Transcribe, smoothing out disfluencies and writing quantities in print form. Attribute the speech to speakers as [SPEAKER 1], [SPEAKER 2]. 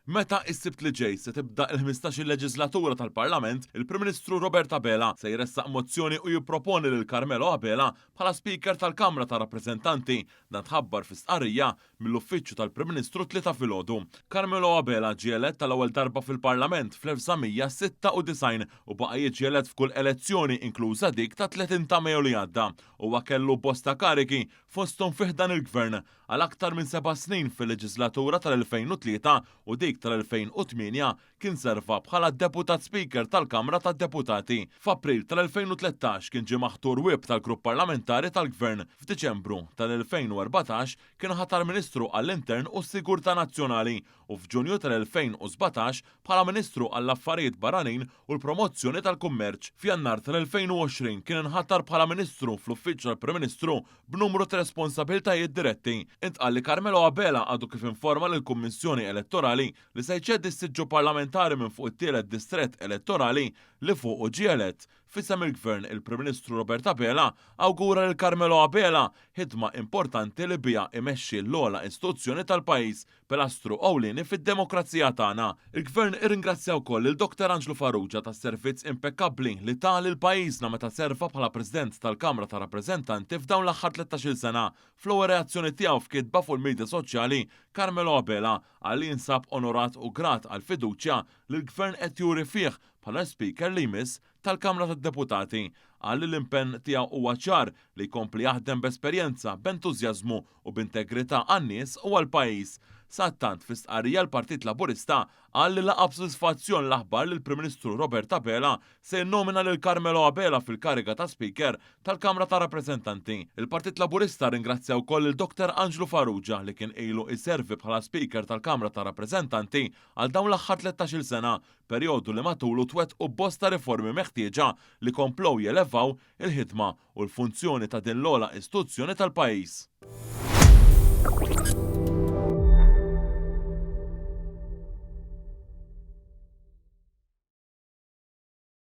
[SPEAKER 1] Meta s-Sibt li ġej se tibda il-15-il leġislatura tal-Parlament, il-Prim Ministru Robert Abela se jressaq mozzjoni u jipproponi lil Carmelo Abela bħala Speaker tal-Kamra tar-Rappreżentanti. Dan tħabbar fi stqarrija mill-Uffiċċju tal-Prim Ministru t-Tlieta filgħodu. Carmelo Abela ġie elett għall-ewwel darba fil-Parlament fl-1996 u baqa' jiġi elett f'kull elezzjoni inkluża dik tat-30 ta' Mejju li għadda. Huwa kellu bosta kariki fosthom fi ħdan il-Gvern. Għal aktar minn seba' snin fil-leġislatura tal-2003 u dik tal-2008 kien serva bħala Deputat Speaker tal-Kamra tad-Deputati. F'April tal-2013 kien ġie maħtur Whip tal-Grupp Parlamentari tal-Gvern. F'Diċembru tal-2014 kien ħatar Ministru għall-Intern u s-Sigurtà Nazzjonali u f'Ġunju tal-2017 bħala Ministru għall-Affarijiet Barranin u l-Promozzjoni tal-Kummerċ. F'Jannar tal-2020 kien inħatar bħala Ministru fl-Uffiċċju tal-Prim Ministru b'numru ta' responsabilitajiet diretti. Intqal li Carmelo Abela għadu kif informa lill-Kummissjoni Elettorali li se jċedi s-siġġu parlamentari minn fuq it-tielet distrett elettorali li fuqu ġie elett. F'isem il-Gvern, il-Prim Ministru Robert Abela awgura lil Carmelo Abela ħidma importanti li biha imexxi l-ogħla istituzzjoni tal-pajjiż pilastru ewlieni fid-demokrazija tagħna. Il-Gvern irringrazzja wkoll lil Dr Anġlu Farrugia tas-servizz impekkabbli li ta lil pajjiżna meta serva bħala President tal-Kamra tar-Rappreżentanti f'dawn l-aħħar 13-il sena. Fl-ewwel reazzjoni tiegħu f'kitba fuq il-midja soċjali, Carmelo Abela qal li jinsab onorat u grat għall-fiduċja li l-Gvern qed juri fih bħala l-Speaker li jmiss tal-Kamra tad-Deputati. Qal li l-impenn tiegħu huwa ċar li jkompli jaħdem b'esperjenza, b'entużjażmu u b'integrità għan-nies u għall-pajjiż. Sadattant, fi stqarrija l-Partit Laburista qal li laqa' b'sodisfazzjon l-aħbar li l-Prim Ministru Robert Abela se jinnomina lil Carmelo Abela fil-kariga ta' Speaker tal-Kamra tar-Rappreżentanti. Il-Partit Laburista rringrazzja wkoll lil Dr Anġlu Farrugia li kien ilu jservi bħala Speaker tal-Kamra tar-Rappreżentanti għal dawn l-aħħar 13-il sena, perjodu li matulu twettqu bosta riformi meħtieġa li komplew jelevaw il-ħidma u l-funzjoni ta' din l-ogħla istituzzjoni tal-pajjiż.